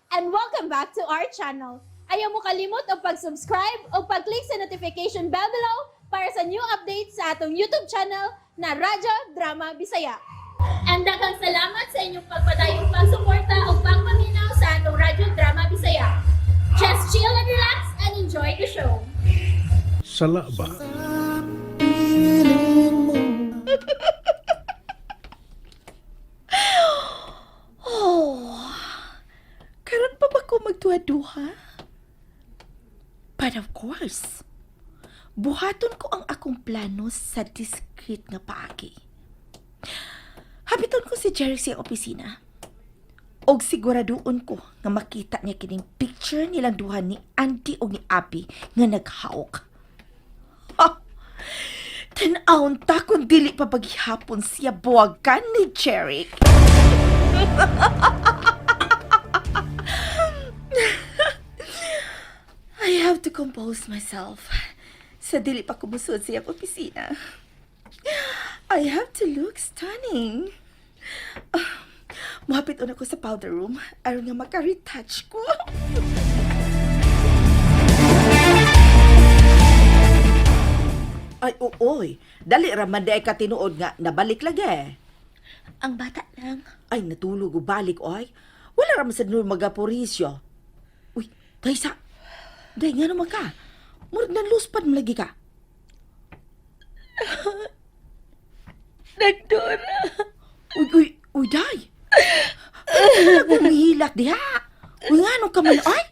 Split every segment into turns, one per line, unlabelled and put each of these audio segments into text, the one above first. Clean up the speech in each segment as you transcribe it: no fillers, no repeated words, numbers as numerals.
And welcome back to our channel. Ayaw mo kalimot og pag-subscribe o pag-click sa notification bell below para sa new updates sa atong YouTube channel na Radyo Drama Bisaya. And daghang salamat sa inyong pagpadayong pagsuporta o pagpaminaw sa atong Radyo Drama Bisaya. Just chill and relax and enjoy the show.
Sala ba?
Oh, karon pa ba ko magduha-duha? But of course, buhaton ko ang akong plano sa discreet nga paagi. Hapiton ko si Jerry sa iyang opisina. Og siguraduon ko nga makita niya kining picture nilang duha ni Andy og ni Abby nga naghawk. Ha! Tan-awon ta kung dili pa paghihapon siya buwagan ni Jeric. I have to compose myself. Sa dili pa kumusod sa iyang opisina. I have to look stunning. Ah, muhapit una ko sa powder room aron nga maka-retouch ko.
Ay, ooy. Dali ra man di ka tinuod nga nabalik lagi.
Ang bata lang.
Ay, natulog o balik, oy. Wala ra man sad nun magapurisyo. Uy, Taysa. Day, nga naman ka. Murag na luspad mo lagi ka.
Nagdura.
Uy, uy, uy, day. Ano ka humihilak diha? Uy, nga nung ka man, ay.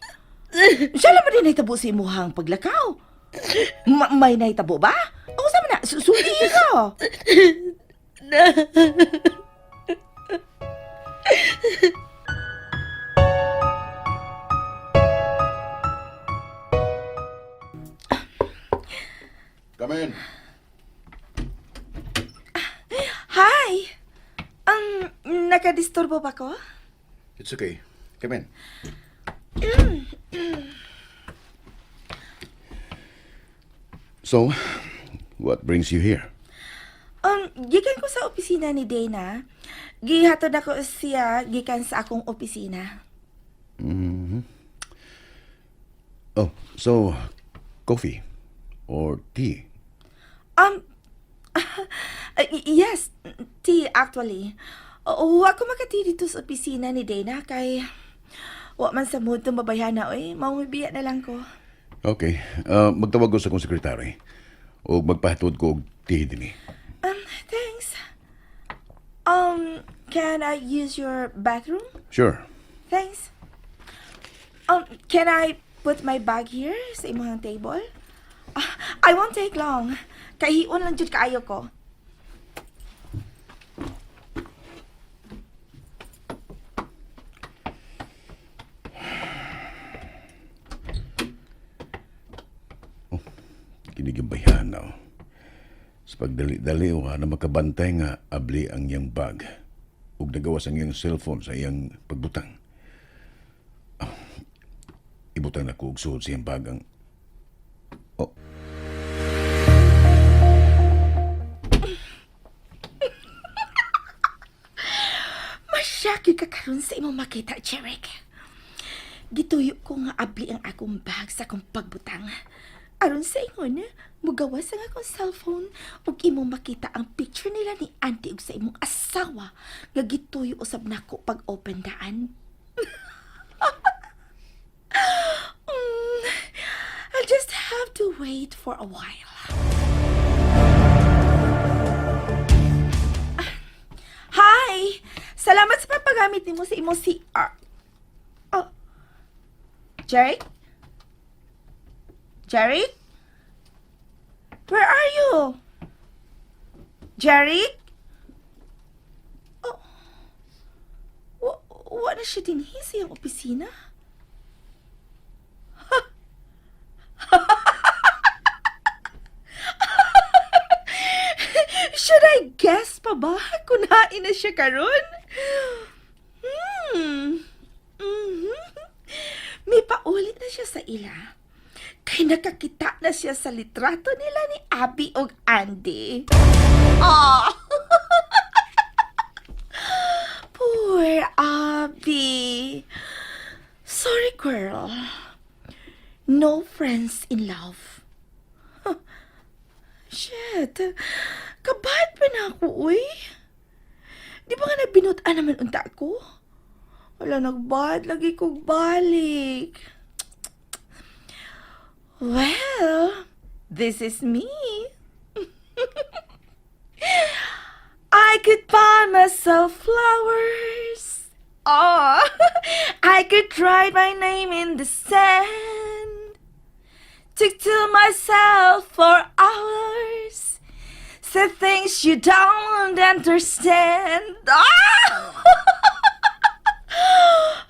Siya lang ba din nahitabo sa imuhang paglakaw? May nahitabo ba? O, sama na, sulti ka.
Come in.
Hi! Nakadisturbo ba ko?
It's okay. Come in. So, what brings you here?
Gikan ko sa opisina ni Dana. Gihatod ako siya gikan sa akong opisina.
Oh, so, coffee or tea?
Yes, tea actually. Oo, ako makati dito sa opisina ni Dana kay wa man sa mood tong babayhana oy, maumibiya na lang ko.
Okay. Magtawag ko sa akong sekretary. O magpahatod ko og tea dinhi.
Thanks. Can I use your bathroom?
Sure.
Thanks. Can I put my bag here sa imong table? Ah, I won't take long. Kahiun lang jud kaayo ko.
Kinig yung bayhan na. Oh. Sa pagdali-dali, wa na makabantay nga abli ang iyang bag. Ug nagawas ang iyang cellphone sa iyang pagbutang. Ah, ibutang na ko og suod sa iyang bag ang. Oh,
Masyaki ka karon sa imong makita, Jeric. Gituyo ko nga abli ang akong bag sa akong pagbutang. Aron sa ingon, mugawas ang akong cellphone ug imong makita ang picture nila ni auntie ug sa imong asawa nga gituyo usab nako pag open daan. I'll just have to wait for a while. Hi! Salamat sa pagpagamit nimo sa imong CR. Oh. Jerry? Jerry? Where are you? Jerry? Oh. Wa na siya dinhi sa iyang opisina? Should I guess pa ba kung nain na siya karon? Hmm. May paulit na siya sa ila. Kay nakakita na siya sa litrato nila ni Abby og Andy. Ah! Poor Abby. girl. No friends in love. Huh. Shit. Kabad pa na ako, uy. Di ba nga nagbinutan naman unta ko? Wala, nagbad. Lagi kong balik. Well, this is me. I could buy myself flowers. Oh, I could write my name in the sand. Talk to myself for hours. Say things you don't understand. Ah!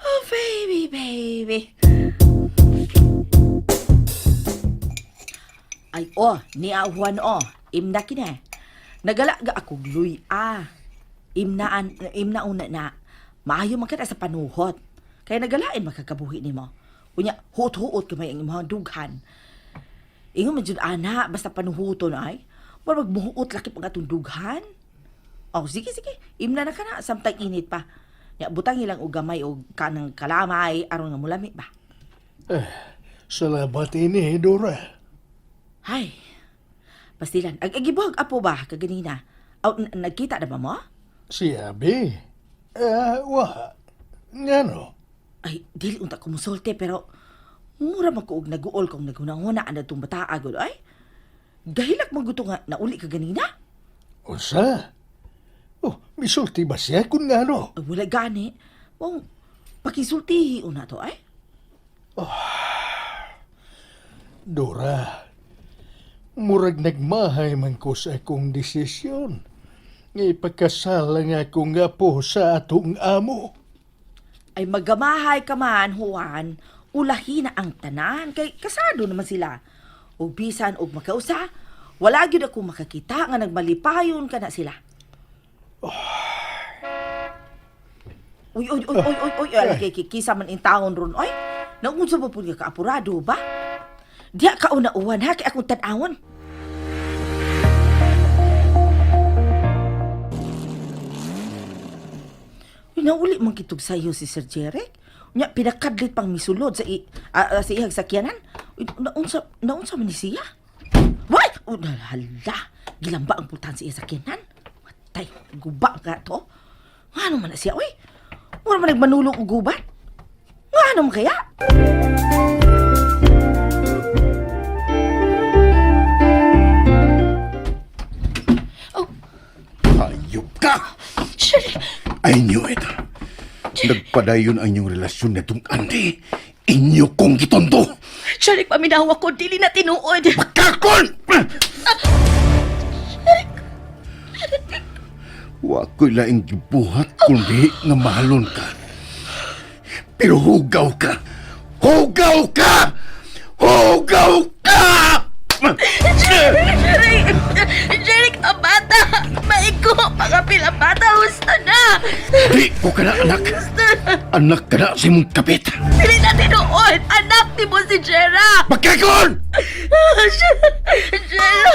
Oh, baby, baby. Ay, oh, ni Juan, oh. Imna kine. Nagalaga ako gluy, ah. Imnaan, imna una na. Maayo man ka na sa panuhot. Kaya nagalain makakabuhi nimo. Unya, huot-huot kamay ang imong dughan. Ingon man jud ana, basta panuhuton ay. Murag magmuhuot laki pang atong dughan. Oh, sige, sige. Imna na ka na, samtang init pa. Ya, butang ilang og gamay og kanang kalamay aron nga mulami ba.
Salamat ini, Dora.
Hay. Pastilan, ag agibuhag apo ba kaganina? Aw, nagkita na ba mo?
Si Abi? Ah, wa. Ngano?
Ay, dili unta ko musulti pero mura man ko og naguol kung naghunahuna ang atong bataa gud ay. Gahilak man gusto nga nauli ka ganina.
Unsa? Oh, misulti ba siya kung ngano?
Ay, wala gani. Mong pakisultihi una to ay.
Dora, murag nagmahay man ko sa akong desisyon. Nga ipakasal ang akong apo sa atong amo.
Ay magamahay ka man, Juan. Ulahi na ang tanan kay kasado naman sila. Og bisan og makausa, wala gyud ako makakita nga nagmalipayon ka na sila. Uy, uy, uy, uy, uy, uy, ay, kay kikisa man in taon ron, oy. Naunsa ba pud ka kaapurado ba? Diya ka una uwan ha, kay akong tan-awon. Uy, nauli man kitog sayo si Sir Jeric. Nya pinakadlit pang misulod sa i, sa iyang sakyanan. Uy, naunsa naunsa man ni siya? Why? Uy, hala, gilamba ang pultahan sa iyang sakyanan. Matay, guba ka to. Ngano man na siya, uy? Mura man nagmanulong og gubat. Ngano man kaya?
Oh,
Hayop ka!
Jeric!
I knew it. Nagpadayon ang inyong relasyon na itong Andy. Inyo kong gitondo!
Jeric, paminaw ako. Dili na tinuod.
Kakon! Wa ko'y laing gibuhat kundi nga mahalon ka. Pero hugaw ka! Hugaw ka! Hugaw ka!
Jeric! Jeric, ang bata! Maigo! Pangapil ang bata! Husto na!
Di ko ka na anak. Anak ka na sa imong kapit.
Dili na tinuod! Anak ni mo si Jera!
Magkakon!
Jera!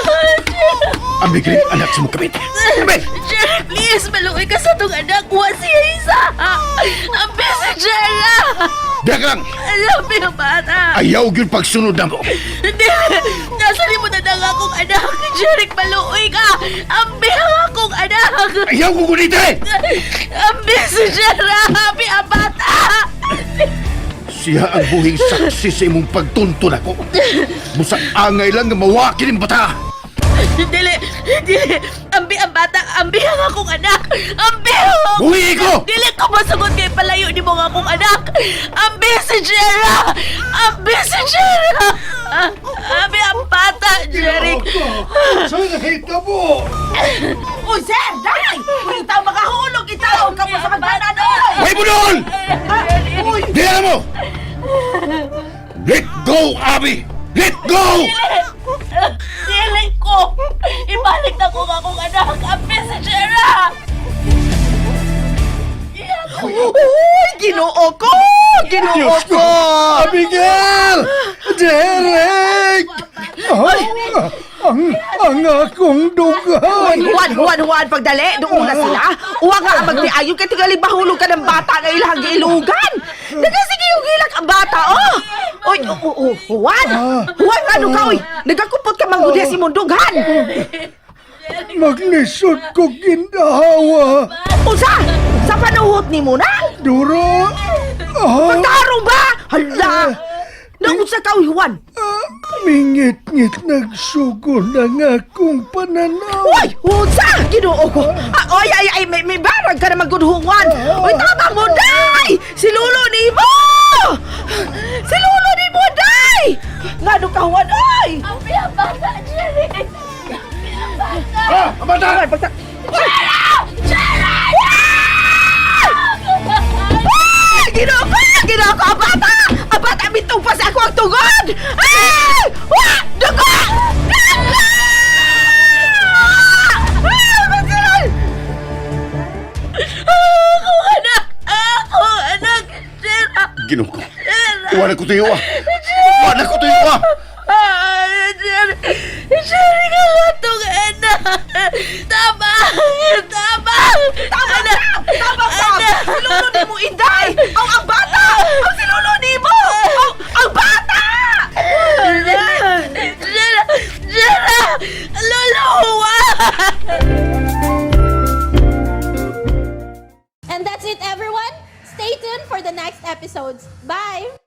Abi ka rin anak sa imong kapit. Abi!
Jera, please! Maluoy ka sa tong anak! Wa siya isa! Ambi si Jera!
Diya ka lang!
Ambi ang bata!
Ayaw gyud pagsunod na mo.
Hindi! Nasa limutan na ang akong anak! Jeric, maluoy ka! Ambi ang akong anak!
Ayaw ko gunite!
Ambi si Jera! Ambi ang bata!
Siya ang buhing saksi sa imong pagtunto nako. Busa angay lang nga mawakin ang bata.
Dili! Dili! Ambi ang bata! Ambi ang akong anak! Ambi ang akong
Buhi ko!
Dili ko masagot kay palayo ni mo nga akong anak! Ambi si Jera! Ambi si Jera! Ambi ang bata, Jeric!
Saan nakita mo?
Uy, sir! Day! Uy, itaw makahulog! Itaw! Kamo sa magtanan, oy!
Way mo doon! Diyan mo! Let go, Abby! Let go!
Dili ko! Ibalik na ko ang akong anak! Ambi si Jera!
Uy, Ginoo ko! Ginoo
Diyos ko!
ko!
Abigail! Derek! Ay, ang akong dughan!
Juan, Juan, Juan, pagdali, doon na sila. Uwa nga ang magtiayon, kay tingali bahulog ka ng bata nga ilang giilugan. Nagasige og hilak ang bata, oh! Oy, oh, oh, oh, Juan! Juan, ano ka, oy? Nagakupot ka manggudya si Mundughan!
Maglisod ko ginhawa.
Unsa? Sa panuhot ni mo na?
Duro. Ah,
Pagtarong ba? Hala! Naunsa ka, oy, Juan?
ah, mingit-ngit nagsugol ang akong pananaw.
Uy! Unsa? Ginoo ko! Ah, oy, ay, ay, may barag ka na magud, Juan! Uy, tama mo, day! Si Lolo ni mo! Si Lolo ni mo, day! Ngano ka, Juan, oy!
Ang bata, Jerry! Ang bata!
Ah! Ang bata!
Juan, Ay! Ginoo ko! Ginoo ko! Ang bata! Ang bata! Mitong pa sa ako ang tungod! Ay! Wa! Dugo! Dugo! Ay! Masiral!
Ako anak! Ako anak! Jera!
Ginoo ko. Wala ko tuyo ah. Wala ko tuyo ah.
Ah, Jerry! Jerry ka atong anak! Tabang! Tabang!
Tama na! Tama ka! Si Lolo ni mo, Inday! Ang bata! Ang si Lolo ni mo! Ang bata!
Jera! Jera! Lolo Juan!
And that's it, everyone. Stay tuned for the next episodes. Bye!